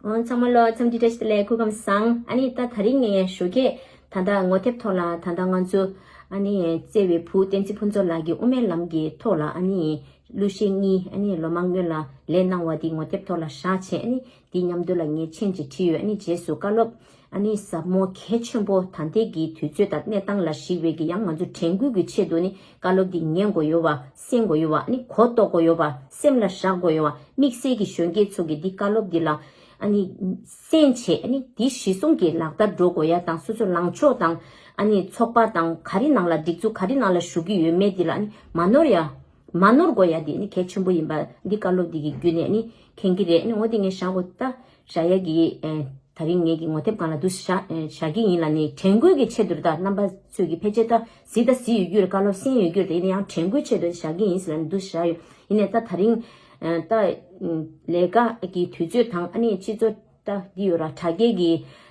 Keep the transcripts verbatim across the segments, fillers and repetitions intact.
ཨོ་ཚང་མ་ལོ་འཚམས་འདྲི་བཀྲ་ཤིས་བདེ་ལེགས། སྐུ་ཁམས་བཟང་། ཨ་ནི་ད་དེ་རིང་ངས་ཞོགས་ཀས་ད་ལྟ་ངོ་དེབ་ཐོག་ལ་ད་ལྟ་ང་ཚོ་ཨ་ནི་བརྩེ་བའི་བུ་བསྟན་འཛིན་ཕུན་ཚོགས་ལགས་ཀྱིས་དབུ་མའི་ལམ་གྱི་ཐོག་ལ་ཨ་ནི་གླུ་གཞས་གཉིས་ཨ་ནི་ལོ་མང་སྔོན་ལ་ལས་གནང་བ་འདི་ངོ་དེབ་ཐོག་ལ་བཞག་བྱས། ཨ་ནི་འདི་མཉམ་དུ་ལ་ངས་མཆན་ཅིག་བྲིས་ཡོད། ཨ་ནི་རྗེས་སུ་བཀའ་སློབ་ཨ་ནི་ཟབ་མོ་གལ་ཆེན་པོ་ད་ལྟའི་གི་དུས་ཚོད་དང་གནས་སྟངས་ལ་གཞིགས་པའི་གི་ཡང་ང་ཚོ་དྲན་སྐུལ་གྱི་ཆེད་དུ་ནི་བཀའ་སློབ་འདི་ཉན་དགོས་ཡོད་པ། གསན་དགོས་ཡོད་པ། ཨ་ནི་གོ་རྟོགས་དགོས་ཡོད་པ། སེམས་ལ་བཞག་དགོས་ཡོད་པ། དམིགས་བསལ་གྱི་གཞོན་སྐྱེས་ཚོ་གི་འདི་བཀའ་སློབ་འདི་ལ་ཨ་ནི་གསན་བྱས། ཨ་ནི་འདི་གཞི་བཟུང་གི་ལག་བསྟར་འགྲོ་དགོས་ཡ་དང་། སོ་སོ་ལངས་ཕྱོགས་དང་ཨ་ནི་ཚོགས་པ་དང་ག་རེ་ནང་ལ་སྒྲིག་འཛུགས་ག་རེ་ནང་ལ་ཞུགས་ཀྱི་ཡོད་མེད་འདི་ལ་ཨ་ནི་མ་ནོར་ཡ། མ་ནོར་དགོས་ཡ་དེ་ནི་གལ་ཆེན་པོ་ཡིན་པ་འདི་བཀའ་སློབ་འདི་གི་བརྒྱུད་ནས་ནི་མཁྱེན་གྱི་རེད། ནི་འོ་དེ་ངས་བཞག་གོ་ད་བཞག་ཡ་གི་ཨེ་ད་རིང་ངེད་ཀྱི་ངོ་དེབ་སྒང་ལ་འདུག་བཞག་ཨེ་བཞག་གི་ཡིན་ལ། ནི་དྲན་སྐུལ་གྱི་ཆེད་དུ་རེད། ད་རྣམ་པ་ཚོས་ཀྱི་ཕལ་ཆེར་ད་གཟིགས་ད་གཟིགས་ཡོད་རྒྱུ་རེད། བཀའ་སློབ་གསན་ཡོད་རྒྱུ་རེད། ཡིན་ན་ཡང་དྲན་སྐུལ་ཆེད་དུ་བཞག་གི་ཡིན་ཟེར་ལ་ནི་འདུག་བཞག་ཡོད། ཡིན་ནའི་ད་ད་རིང་ཨེ་ད་ཨེ་ལས་ཀ་གི་དུས་ཚོད་དང་ཨ་ནི་སྤྱི་ཚོགས་ད་འདི་ཡོད་ར། དྲ་རྒྱའི་གི་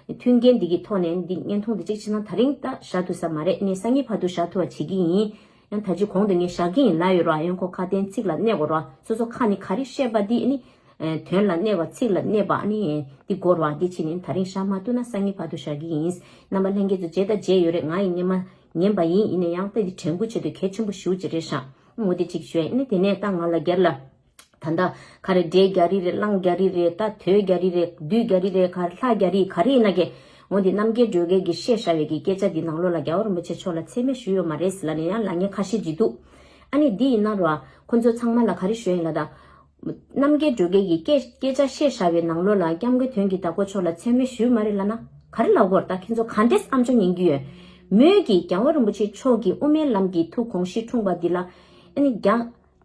མཐུན་རྐྱེན་འདི་གི་ཐོག་ནས་འདི་བརྙན་ཐུང་འདི་གཅིག་བྱས་ན་ད་རིང་ད་བཞག་ཐུབ་ས་མ་རེད། ནས་སང་ཉིན་བར་དུ་བཞག་ཐུབ་པ་བྱེད་ཀྱི་ཡིན། ཡང་ད་ཅི་གོང་དུ་ངས་བཞག་གི་ཡིན་ལབ་ཡོད་ར། ཡང་ཁོ་ཁ་དན་ཚིག་ལ་གནས་དགོས་ར། སོ་སོ་ཁ་ནས་ག་རེ་བཤད་པ་འདི་ནི་དོན་ལ་གནས་པ། ཚིག་ལ་གནས་པ་ནི་འདི་དགོས་ར། འདི་ཕྱིན་ནས་ད་རིང་བཞག་མ་ཐུབ་ན་སང་ཉིན་བར་དུ་བཞག་གི་ཡིན། རྣམ་པ་ལྷན་རྒྱས་ཚོ་མཇལ་དང་མཇལ་ཡོད་རེད། ང་ཡི་སྔོན་མ་ཉན་པ་ཡིན། ཡིན་ན་ཡང་ད་འདི་དྲན་སྐུལ་ཆེད་དུ་གལ་ཆེན་པོ་ཞེ་པོ་ཅིག་རེད་ཤག་འོ་འདི་གཅིག་ཞུ་ཡ་ཡིན། ནི་དེ་ནས་ད་ང་ལ་སྒེར་ལ་ད་ལྟ་ག་རེ་འབྲས་རྒྱ་རི་རེད། གླང་རྒྱ་རི་རེད། ད་དོལ་རྒྱ་རི་རེད། བདུད་རྒྱ་རི་རེད། ག་ལྷ་རྒྱ་རི་ག་རེ་ཡིན་ན་གི་འོ་འདི་རྣམ་རྒྱལ་སྒྲོལ་དཀར་གྱིས་བཤད་བཞག་པའི་གི་སྐད་ཆ་འདི་ནང་ལོགས་ལ་རྒྱལ་བ་རིན་པོ་ཆེ་མཆོག་ལ་མཚན་སྨད་ཞུས་ཡོད་མ་རེད་ཟེར་ལབ་ནས་ཡང་ལབ་མཁན་ཁ་ཤས་ཅིག་འདུག་ཨ་ནི་འདི་ཡིན་ན་ར་ཁོ་ཚོ་ཚང་མ་ལ་ག་རེ་ཞུ་ཡིན་ལབ་ད། རྣམ་རྒྱལ་སྒྲོལ་དཀར་གྱིས་སྐད་སྐད་ཆ་བཤད་བཞག་པའི་ནང་ལོགས་ལ་སྐྱབས་མགོན་དོན་གྱི་བདག་པོ་མཆོག་ལ་མཚན་སྨད་ཞུས་མ་རེད་ལབ་ན་ག་རེ་ལབ་དགོས་རེད། ད་ཁྱེད་ཚོ་ག་འདྲས་ཨམ་ཅོག་ཉན་གྱི་ཡོད། མོས་ཀྱིས་རྒྱལ་བ་རིན་པོ་ཆེ་མཆོག་གི་དབུ་མའི་ལམ་གྱི་ཐུགས་དགོངས་གཞི་འཁྲུངས་པ་འདི་ལ་ཨ་ནི་རྒྱ་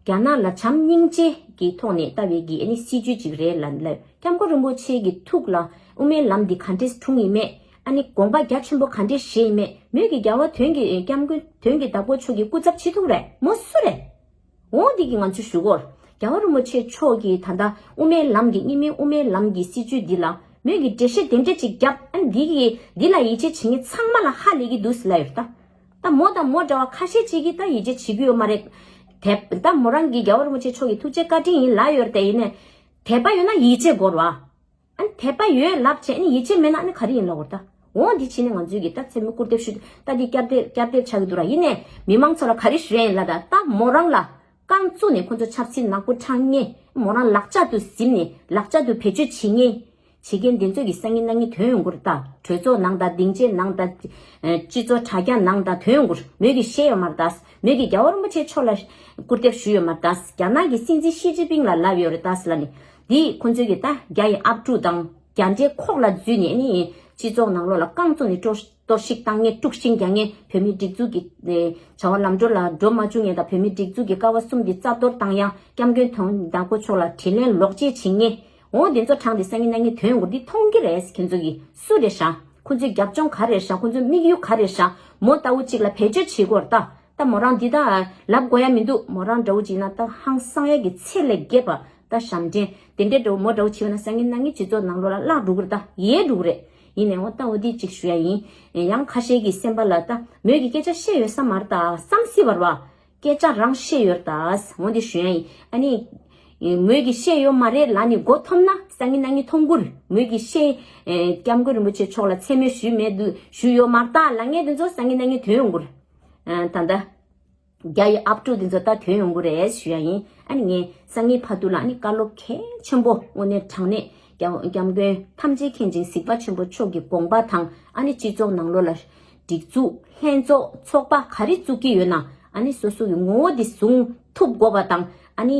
རྒྱ་ནག་ལ་བྱམས་སྙིང་རྗེ་གི་ཐོག་ནས་ལྟ་བའི་གི་ཨ་ནི་སྲིད་བྱུས་ཅིག་རེད་ལབ་ལབ། སྐྱབས་མགོན་རིན་པོ་ཆེ་གི་ཐུགས་ལ་དབུ་མའི་ལམ་འདི་ག་འདྲས་འཁྲུངས་ཡིན་མེད། ཨ་ནི་དགོངས་པ་རྒྱ་ཆེན་པོ་ག་འདྲས་བཞེས་ཡིན་མེད། མོས་ཀྱིས་རྒྱལ་བ་དོན་གྱི་སྐྱབས་མགོན་དོན་གྱི་བདག་པོ་མཆོག་གི་སྐུ་ཚབ་བྱེད་ཐུབ་རེད། མོ་སུ་རེད། འོ་འདི་གི་ང་ཚོས་ཞུ་གོ། རྒྱལ་བ་རིན་པོ་ཆེ་མཆོག་གིས་ད་ལྟ་དབུ་མའི་ལམ་གྱི་རྙིང་མའི་དབུ་མའི་ལམ་གྱི་སྲིད་བྱུས་འདི་ལ་མོས་ཀྱིས་འགྲེལ་བཤད་དེ་འདྲ་ཅིག་བརྒྱབ། ཨ་ནི་འདི་གི་འདི་ལ་ཡིད་ཆེས་བྱེད་མཁན་ཚང་མ་ལ་ཧ་ལས་ཀྱི་འདུག་ཟེར་ལབ་ཡོད་ད། ད་མོ་དང་མོ་འདྲ་བ་ཁ་ཤས་ཅིག་གིས་ད་ཡིད་ཆེས་བྱེད་ཀྱི་ཡོད་མ་རེད། དེ་ད་མོ་རང་གིས་རྒྱལ་བ་རིན་པོ་ཆེ་མཆོག་གི་ཐུགས་རྗེ་བཀའ་དྲིན་ཡིན་ལབ་ཡོད་རེད་དེ། ཡིན་ནའི་དད་པ་ཡོད་ན་ཡིད་ཆེས་དགོས་རེད་བ། ཨ་ནི་དད་པ་ཡོད་ལབ་བྱས་ནི་ཡིད་ཆེས་མེད་ན་ཨ་ནི་ག་རེ་ཡིན་ལབ་དགོས་རེད་ད། འོ་འདི་ཕྱིན་ནས་ང་ཚོས་ཀྱི་ད་མཚན་སྨད་སྐུར་འདེབས་ཞུ་ད་འདི་བསྐྱར་ཟློས་བསྐྱར་ཟློས་ཆགས་ཀྱི་འདུག་ར། ཡིན་ནའི་མི་མང་ཚོ་ལ་ག་རེ་ཞུ་ཡ་ཡིན་ལབ་ད། ད་མོ་རང་ལ་རྐང་བཙུགས་ནས་ཁོ་ཚོ་ཆབ་སྲིད་ནག་པོ་འཁྲབ་མཁན། མོ་རང་ལག་ལྕགས་དུ་ཟིན་ནས་ལག་ལྕགས་དུ་བེད་སྤྱོད་བྱེད་མཁན་བྱེད་མཁན་དེ་ཚོ་གི་སང་ཉིན་གནངས་ཉིན་ཐོན་ཡོང་གི་རེད་ད། གྲོས་ཚོགས་ནང་དང་སྡིངས་ཆའི་ནང་དང་། ཨ་སྤྱི་ཚོགས་དྲ་རྒྱ་ནང་དང་ཐོན་ཡོང་གི་རེད། མོས་ཀྱིས་བཤད་ཡོད་མ་རེད་ད། མོས་ཀྱིས་རྒྱལ་བ་རིན་པོ་ཆེ་མཆོག་ལ་སྐུར་འདེབས་ཞུས་ཡོད་མ་རེད་ད། རྒྱ་ནག་གི་སྲིད་འཛིན་ཞི་ཅིན་ཕིང་ལ་ལབ་ཡོད་རེད་ད་ཟེར་ལབ་ནི། འདི་ཁོ་ཚོས་ཀྱི་ད་རྒྱ་ཡི་ཨབ་ཕྲུག་དང་རྒྱ་འདྲེ་ཁོག་ལ་འཛུལ་ནས་ནི་སྤྱི་ཚོགས་ནང་ལོགས་ལ་རྐང་བཙུགས་ནས་གཏོར་གཏོར་བཤིག་བཏང་མཁན། དཀྲུག་ཤིང་རྒྱག་མཁན། བོད་མིའི་སྒྲིག་འཛུགས་ཀྱི་ཨེ་བྱ་བ་ལམ་འགྲོ་ལ་འགྲོ་མ་བཅུག་མཁན་དང་། བོད་མིའི་སྒྲིག་འཛུགས་ཀྱི་རྩ་གཏོར་བཏང་ཡ། སྐྱབས་མགོན་དོན་གྱི་བདག་པོ་མཆོག་ལ་དྲིན་ལན་ལོག་འཇལ་བྱེད་མཁན། འོ་དེ་ཚོ་དྲངས་ཏེ་སང་ཉིན་གནངས་ཉིན་ཐོན་ཡོང་གི་རེད། འདི་མཐོང་གི་རེད། ཁྱེད་ཚོ་གིས་སུ་རེད་ཤག་ཁོ་ཚོའི་རྒྱབ་ལྗོངས་ག་རེ་རེད་ཤག་ཁོ་ཚོའི་དམིགས་ཡུལ་ག་རེ་རེད་ཤག་མོ་ལྟ་བུ་གཅིག་ལ་བེད་སྤྱོད་བྱེད་དགོས་རེད་ད། ད་མོ་རང་འདི་ད་ལབ་དགོས་ཡ་མི་འདུག་མོ་རང་འདྲ་བོ་ཅིག་ན་ད་ཧང་སང་ཡ་གི་ཚད་ལས་བརྒལ་བ། ད་ཞབས་འདྲེན་དེ་འདྲའི་འདྲ་བོ་མོ་འདྲ་བོ་བྱེད་པ་ན་སང་ཉིན་གནངས་ཉིན་སྤྱི་ཚོགས་ནང་ལོགས་ལ་བརླག་འགྲོ་གི་རེད་ད། ཡལ་འགྲོ་གི་རེད། ཡིན་ནའི་འོ་ད་འོ་འདི་གཅིག་ཞུ་ཡ་ཡིན། ཡང་ཁ་ཤས་ཀྱི་སེམས་པ་ལ་ད་མོས་ཀྱི་སྐད་ཆ་བཤད་ཡོད་ས་མ་རེད་ད་བསམ་སྲིད་པ་རེད་བ། སྐད་ཆ་རང་བཤད་ཡོད་རེད་ད། འོ་འདི་ཞུ་ཡ་ཡིན། ཨ་ནི་མོས་ཀྱི་བཤད་ཡོད་མ་རེད་ལབ་ནི་མགོ་འཐོམ་ན་སང་ཉིན་གནངས་ཉིན་མཐོང་གི་རེད། མོས་ཀྱི་བཤད་ཨེ་སྐྱབས་མགོན་རིན་པོ་ཆེ་མཆོག་ལ་མཚན་སྨད་ཞུས་མེད་འདུག་ཞུས་ཡོད་མ་རེད་ད་ལབ་མཁན་དེ་ཚོ་སང་ཉིན་གནངས་ཉིན་ཐོན་ཡོང་གི་རེད། ཨ་ད་ལྟ་རྒྱ་ཡི་ཨབ་ཕྲུག་དེ་ཚོ་ད་ཐོན་ཡོང་གི་རེད་ཞུ་ཡ་ཡིན། ཨ་ནི་ངས་སང་ཉིན་བར་དུ་ལ་ཨ་ནི་བཀའ་སློབ་གལ་ཆེན་པོ་དངོས་གནས་དྲང་གནས་སྐྱབས་སྐྱབས་མགོན་ཐམས་ཅད་མཁྱེན་ཅིང་གཟིགས་པ་ཆེན་པོ་མཆོག་གི་དགོངས་པ་དང་། ཨ་ནི་སྤྱི་ཚོགས་ནང་ལོགས་ལ་སྒྲིག་འཛུགས་ལྷན་ཚོགས་ཚོགས་པ་ག་རེ་བཙུགས་ཀྱི་ཡོད་ན་ཨ་ནི་སོ་སོ་གི་ངོ་བོ་དེ་བཟུང་ཐུབ་དགོས་པ་དང་། ཨ་ནི་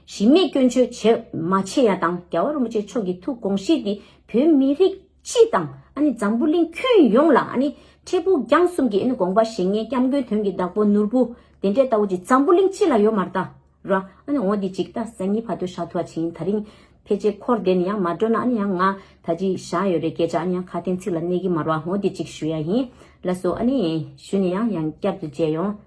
གཞི་མེད་སྐྱོན་བརྗོད་བྱེད་མ་བྱེད་ཡ་དང་། རྒྱལ་བ་རིན་པོ་ཆེ་མཆོག་གི་ཐུགས་དགོངས་གཞི་དེ་བོད་མི་རིགས་སྤྱི་དང་ཨ་ནི་འཛམ་བུ་གླིང་ཁྱོན་ཡོངས་ལ་ཨ་ནི་འཕྲལ་ཕུགས་རྒྱང་གསུམ་གྱི་ཨ་ནི་དགོངས་པ་བཞེས་མཁན་སྐྱབས་མགོན་དོན་གྱི་བདག་པོ་ནོར་བུ་དེ་འདྲའི་ལྟ་བུ་ཅིག་འཛམ་བུ་གླིང་སྤྱི་ལ་ཡོད་མ་རེད་ད། ར། ཨ་ནི་འོ་འདི་ཅིག་ད་སང་ཉིན་བར་དུ་བཞག་ཐུབ་པ་བྱིན། ད་རིང་ཕལ་ཆེར་འཁོར་བསྡད་ནས་ཡང་མ་འགྲོ་ན། ཨ་ནི་ཡང་ང་ད་ཅི་བཞག་ཡོད་རེད་སྐད་ཆ། ཨ་ནི་ཡང་ཁ་དན་ཚིག་ལ་གནས་ཀྱི་མ་རེད་བ། འོ་འདི་ཅིག་ཞུ་ཡ་ཡིན། ལགས་སོ། ཨ་ནི་ཞུ་ནས་ཡང་ཡང་བསྐྱར་དུ་མཇལ་ཡོང་།